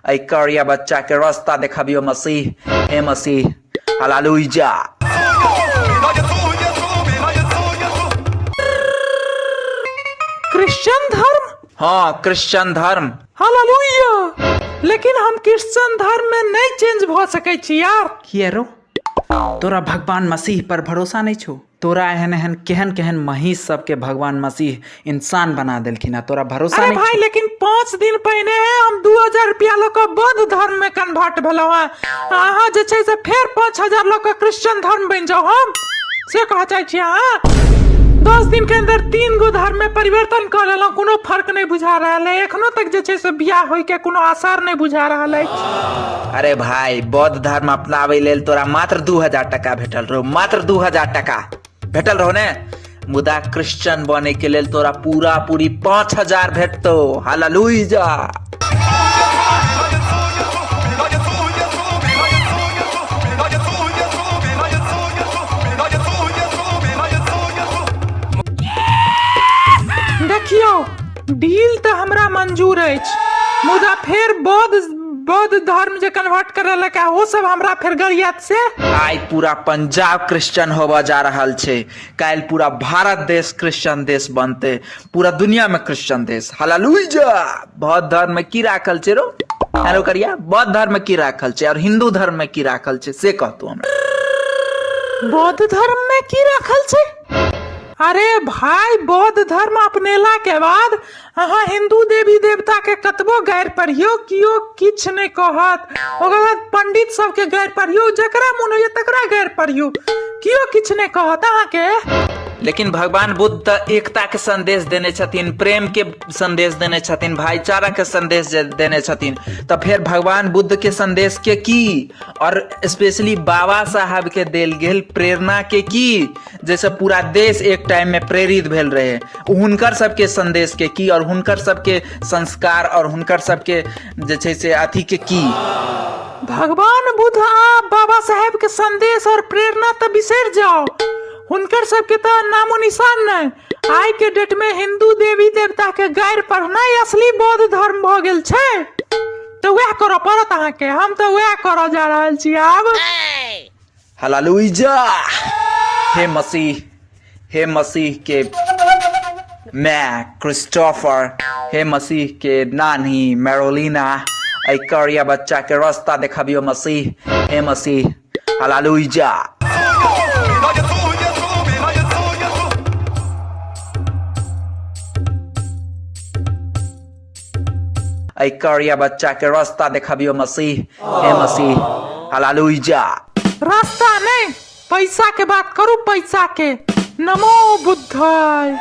एहि करिया बच्चा के रास्ता देखबियो मसीह, हे मसीह, हालेलुया। क्रिश्चियन धर्म? हाँ, क्रिश्चियन धर्म। हालेलुया। लेकिन हम क्रिश्चियन धर्म में नहीं चेंज भ सकै छी यार। किया रो, तोरा भगवान मसीह पर भरोसा नहीं छो? तोरा एहन एहन केहन केहन महीष सबके भगवान मसीह इंसान बना देलखिन, तोरा भरोसा अरे नहीं भाई छो? लेकिन 5 दिन पहिने हम 2000 रुपया लऽ कऽ बौद्ध धर्म में कन्वर्ट भेलहुँ हँ, अहाँ जे छै से फेर 5000 लऽ कऽ क्रिश्चियन धर्म बनि जाउ, हम से कहऽ चाहै छी। अहाँ 10 दिन के अंदर 3 गो धर्म में परिवर्तन कऽ लेलहुँ, कोनो फर्क नहि बुझा रहल है, एखनो तक जे छै से बियाह होय के कोनो आसार नहि बुझा रहल अछि। अरे भाई, बौद्ध धर्म अपनाबै लेल तोरा मात्र 2000 टका भेटल रहो, मात्र 2000 टका भेटल रहो ने, मुदा क्रिश्चियन बने के लेल तोरा पूरा पूरी 5000 भेटतो। हालेलुया। देखियौ, डील तऽ हमरा मंजूर अछि, मुदा फेर बौद्ध धर्म जे कन्वर्ट करेलक है ओ सब हमरा फेर गरियात से। आइ पूरा पंजाब क्रिश्चियन होबऽ जा रहल छै, काल्हि पूरा भारत देश क्रिश्चियन देश बनते, पूरा दुनिया में क्रिश्चियन देश। हालेलुया। बौद्ध धर्म में की राखल छै रो? हेलो करिया, बौद्ध धर्म में की राखल छै और हिंदू धर्म में की राखल छै से कह तू हमरा। बौद्ध धर्म में की राखल छै? अरे भाई, बौद्ध धर्म अपनेला के बाद अहाँ हिंदू देवी देवता के कतबो गारि पढ़ियो कियो किछु नहि कहत, ओकर बाद पंडित सबके गारि पढ़ियो, जकरा मोन होइए तकरा गारि पढ़ियो, कियो किछु नहि कहत अहाँके। लेकिन भगवान बुद्ध तऽ एकता के संदेश देने छथिन, प्रेम के संदेश देने छथिन, भाईचारा के संदेश देने छथिन, तऽ फेर भगवान बुद्ध के संदेश के की, और स्पेशली बाबा साहब के देल गेल प्रेरणा के की, जैसे पूरा देश एक टाइम में प्रेरित भेल रहे, हुनकर सबके संदेश के की, और हुनकर सबके संस्कार और हुनकर सबके जे छै से अथी के की? भगवान बुद्ध आ बाबा साहेब के संदेश और प्रेरणा तऽ बिसरि जाओ, हुनकर सबके तऽ नामो निशान नहि। आइ के डेट में हिंदू देवी देवता के गारि पढ़नाइ असली बौद्ध धर्म भऽ गेल छै, तऽ वएह करऽ पड़त अहाँके, हम तऽ वएह करऽ जा रहल छी आब। हालेलुया। हे मसीह, हे मसीह के मैं क्रिस्टोफर, हे मसीह के नानी मैरोलिना, एहि करिया बच्चा के रास्ता देखबियो मसीह, हे मसीह, हालेलुया। एहि करिया बच्चा के रास्ता देखबियो मसीह, हे मसीह, हालेलुया। रास्ता नहीं, पैसा के बात करू, पैसा के। नमो बुद्धाय।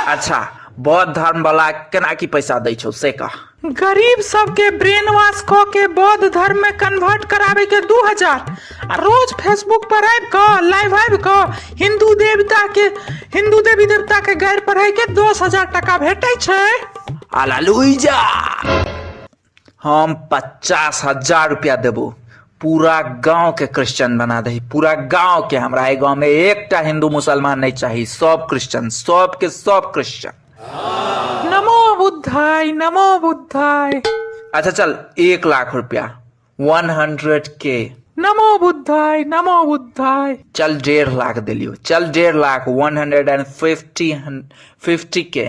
अच्छा, बौद्ध धर्म वाला केना की पैसा दै छौ से कह। गरीब सबके ब्रेन वॉश कऽ के बौद्ध धर्म में कन्वर्ट कराबे के 2000, आ रोज फेसबुक पर आबि कऽ लाइव आबि कऽ हिंदू देवी देवता के गारि पढ़ै के 10,000 टका भेटै छै। हालेलुया। हम 50,000 रुपया देबो, पूरा गांव के क्रिश्चियन बना दही, पूरा गांव के। हमरा एहि गांव में एकटा हिंदू मुसलमान नहीं चाही, सब क्रिश्चियन, सब के सब क्रिश्चियन। नमो बुद्धाय, नमो बुद्धाय। अच्छा चल, 1 लाख रुपया, 100 के। नमो बुद्धाय, नमो बुद्धाय। चल 1.5 लाख देलियो, चल 1.5 लाख, वन हंड्रेड एंड फिफ्टी, फिफ्टी के।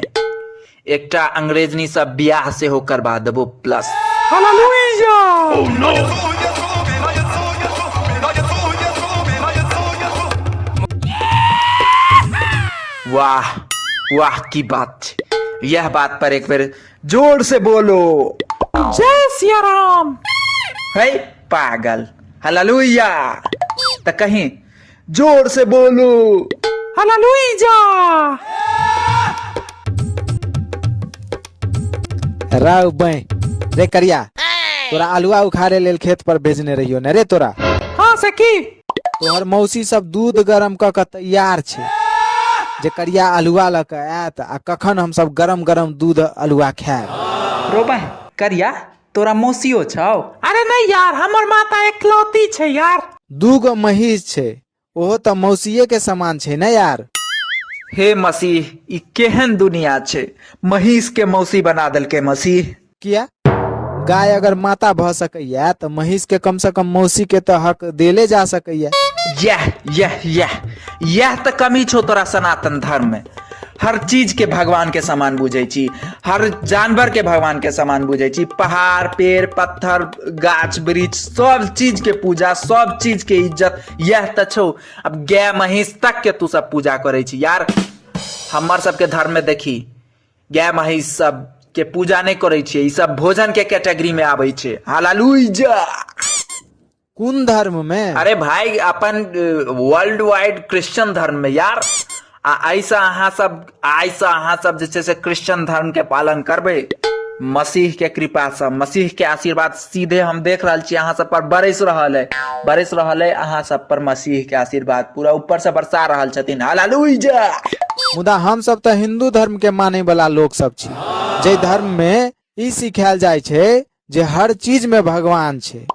एकटा अंग्रेजनी सब बियाह सेहो करबा देबो प्लस। हालेलुया। वाह वाह की बात छै, यह बात पर एक बेर जोर से बोलो जय सिया राम। है पागल, हालेलुया। त कहीं जोर से बोलो हालेलुया। राव बै रे करिया, तोरा आलुआ उखाड़े लेल खेत पर भेजने रहियो ने रे तोरा? हाँ से की? तोहर मौसी सब दूध गरम क के तैयार छै जे करिया आलुआ ल के आयत आ कखन हम सब गरम गरम दूध आलुआ खायब। रोबा करिया, तोरा मौसियो छौ? अरे नहीं यार, हमर माता एकलौती छै यार। 2 गो महीष छै, ओहो त मौसिये के समान छै ने यार। हे मसीह, ई केहन दुनिया छै, महीष के मौसी बना देलकै मसीह। किया गाय अगर माता भऽ सकैया तऽ महीष के कम से कम मौसी के तऽ हक देले जा सकैया। यह यह यह यह तऽ कमी छौ तोरा सनातन धर्म में। हर चीज के भगवान के समान बुझै छी, हर जानवर के भगवान के समान बुझै छी, पहाड़ पेड़ पत्थर गाछ वृक्ष सब चीज के पूजा, सब चीज के इज्जत, यह तऽ छौ। अब गाय महीष तक के तू सब पूजा करै छी यार। हमर सबके धर्म में देखी गाय महीष सब के पूजा नहि करै छियै, ई सब भोजन के कैटेगरी में आबै छै। हालेलुया। कोन धर्म में? अरे भाई अपन वर्ल्ड वाइड क्रिश्चियन धर्म में यार। आ ऐसा अहाँ सब, आइसँ अहाँ सब जे छै से क्रिश्चियन धर्म के पालन करबै मसीह के कृपा से, मसीह के आशीर्वाद सीधे हम देख रहल छी अहाँ सब पर बरस रहल है, बरस रहल है अहाँ सब पर मसीह के आशीर्वाद पूरा ऊपर से बरसा रहल छथिन। हालेलुया। मुदा हम सब तऽ हिंदू धर्म के माने वाला लोक सब छी, जे धर्म में ई सिखायल जाइ छै जे हर चीज में भगवान छै,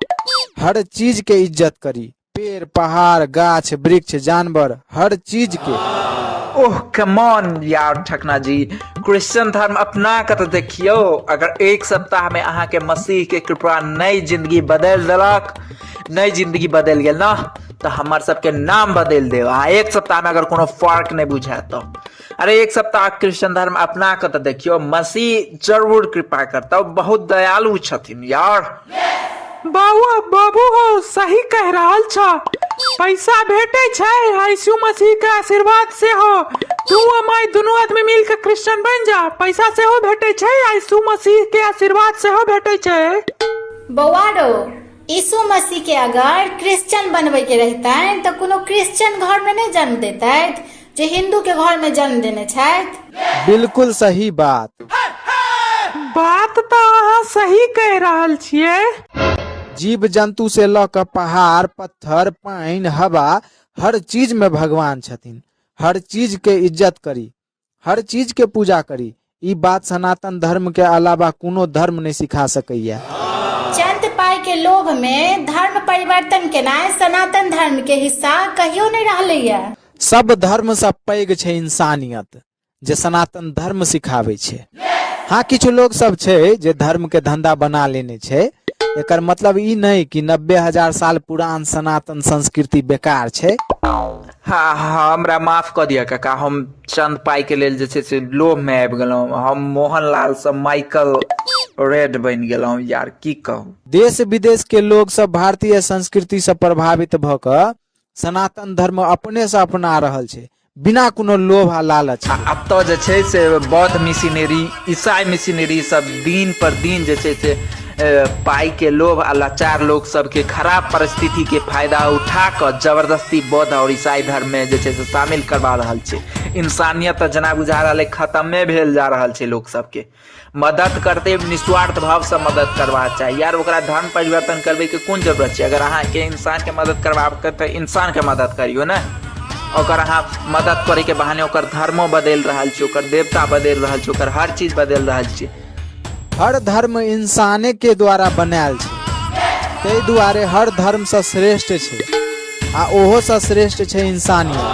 हर चीज के इज्जत करी, पेड़ पहाड़ गाछ वृक्ष जानवर हर चीज के। ओह कमॉन यार ठकना जी, क्रिश्चियन धर्म अपना के तो देखियो, अगर एक सप्ताह में अहाँ के मसीह के कृपा नई जिंदगी बदल देलक, नई जिंदगी बदल गेल ना, तो हमर सबके नाम बदल देब। आ एक सप्ताह में अगर कोनो फर्क नहीं बुझायत तो अरे एक सप्ताह क्रिश्चियन धर्म अपना के तो देखियो, मसीह जरूर कृपा करता, बहुत दयालु छथिन यार। बाबू बाबू हो सही कह रहल छ, पैसा भेटे छै यीशु मसीह के आशीर्वाद से हो, तू आ माई दुनू आदमी मिल के क्रिश्चियन बन जा, पैसा से हो भेटे छै, यीशु मसीह के आशीर्वाद से हो भेटे छै। बौआरो, यीशु मसीह के अगर क्रिश्चियन बनबै के रहितनि तऽ कोनो क्रिश्चियन घर में नहि जन्म देतथि, जे हिंदू के घर में जन्म देने छथि। बिल्कुल सही बात। बात तऽ अहाँ सही कह रहल छियै। जीव जंतु से लऽ कऽ पहाड़ पत्थर पानि हवा हर चीज में भगवान छथिन, हर चीज के इज्जत करी, हर चीज के पूजा करी, ई बात सनातन धर्म के अलावा कोनो धर्म नहीं सिखा सकैया। चंद पाई के लोभ में धर्म परिवर्तन केनाइ सनातन धर्म के हिस्सा कहियो नहीं रहलैया। सब धर्म से पैघ छै इंसानियत, जे सनातन धर्म सिखाबै छै। हाँ, किछु लोग सब छै जे धर्म के धंधा बना लेने छै, एकर मतलब ई नहीं कि 90,000 साल पुरान सनातन संस्कृति बेकार छै। हाँ, हाँ, हमरा माफ कऽ दिअ काका, हम चंद पाई के लेल जे छै से लोभ में आबि गेलहुँ, हम मोहनलाल से माइकल रेड बनि गेलहुँ यार, की कहू। देश विदेश के लोग सब भारतीय संस्कृति से प्रभावित भऽ कऽ सनातन धर्म अपने से अपना रहल छै, बिना कोनो लोभ आ लालच। आ एतऽ जे छै से बौद्ध मिशनरी, ईसाई मिशनरी सब दिन पर दिन जे छै से पाई के लोभ आ लाचार लोग सबके खराब परिस्थिति के फायदा उठा कऽ जबरदस्ती बौद्ध और ईसाई धर्म में जे छै से शामिल करवा रहल छै। इंसानियत तऽ जेना बुझा रहल है खत्मे भेल जा रहल छै। लोग सबके मदद करते निस्वार्थ भाव से मदद करबाक चाही यार, ओकरा धर्म परिवर्तन करबै के कोन जरूरत छै। अगर अहाँके इंसान के मदद करबाक तऽ इंसान के मदद करियौ ने, ओकर अहाँ मदद करे के बहाने ओकर धर्मो बदलि रहल छै, ओकर देवता बदलि रहल छै, ओकर हर चीज बदलि रहल छै। हर धर्म इंसाने के द्वारा बनायल छै, ताहि दुआरे हर धर्म से श्रेष्ठ छै, आ ओहो से श्रेष्ठ छै इंसानियत।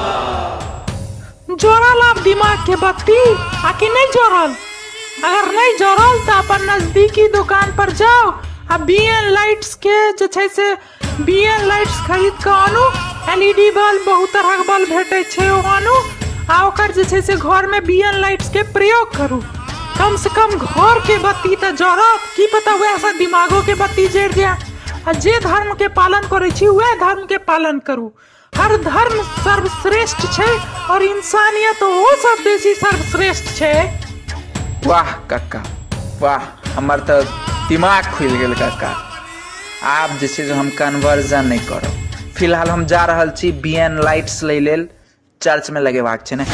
जोड़ल आब दिमाग के बत्ती आ कि नहीं जोड़ल? अगर नहीं जोड़ल तो अपन नजदीकी दुकान पर जाओ आ बी एन लाइट्स के जे छै से बी एन लाइट्स खरीद के आनू, एल ई डी बल्ब बहुत तरह के बल्ब भेटै छै ओ आनू, आ ओकर जे छै से घर में बी एन लाइट्स के प्रयोग करू, कम से कम घर के बत्ती तऽ जरत, की पता वएह से दिमागो के बत्ती जरि जाए। आ जे धर्म के पालन करै छी वएह धर्म के पालन करू, हर धर्म सर्वश्रेष्ठ छै और इंसानियत ओहो सब बेसी सर्वश्रेष्ठ छै। वाह कक्का वाह, हमर तऽ दिमाग खुलि गेल कक्का। आब जे छै से हम कन्वर्जन नहि करब, फिलहाल हम जा रहल छी बी एन लाइट्स लै लेल, चर्च में लगेबाक छै ने।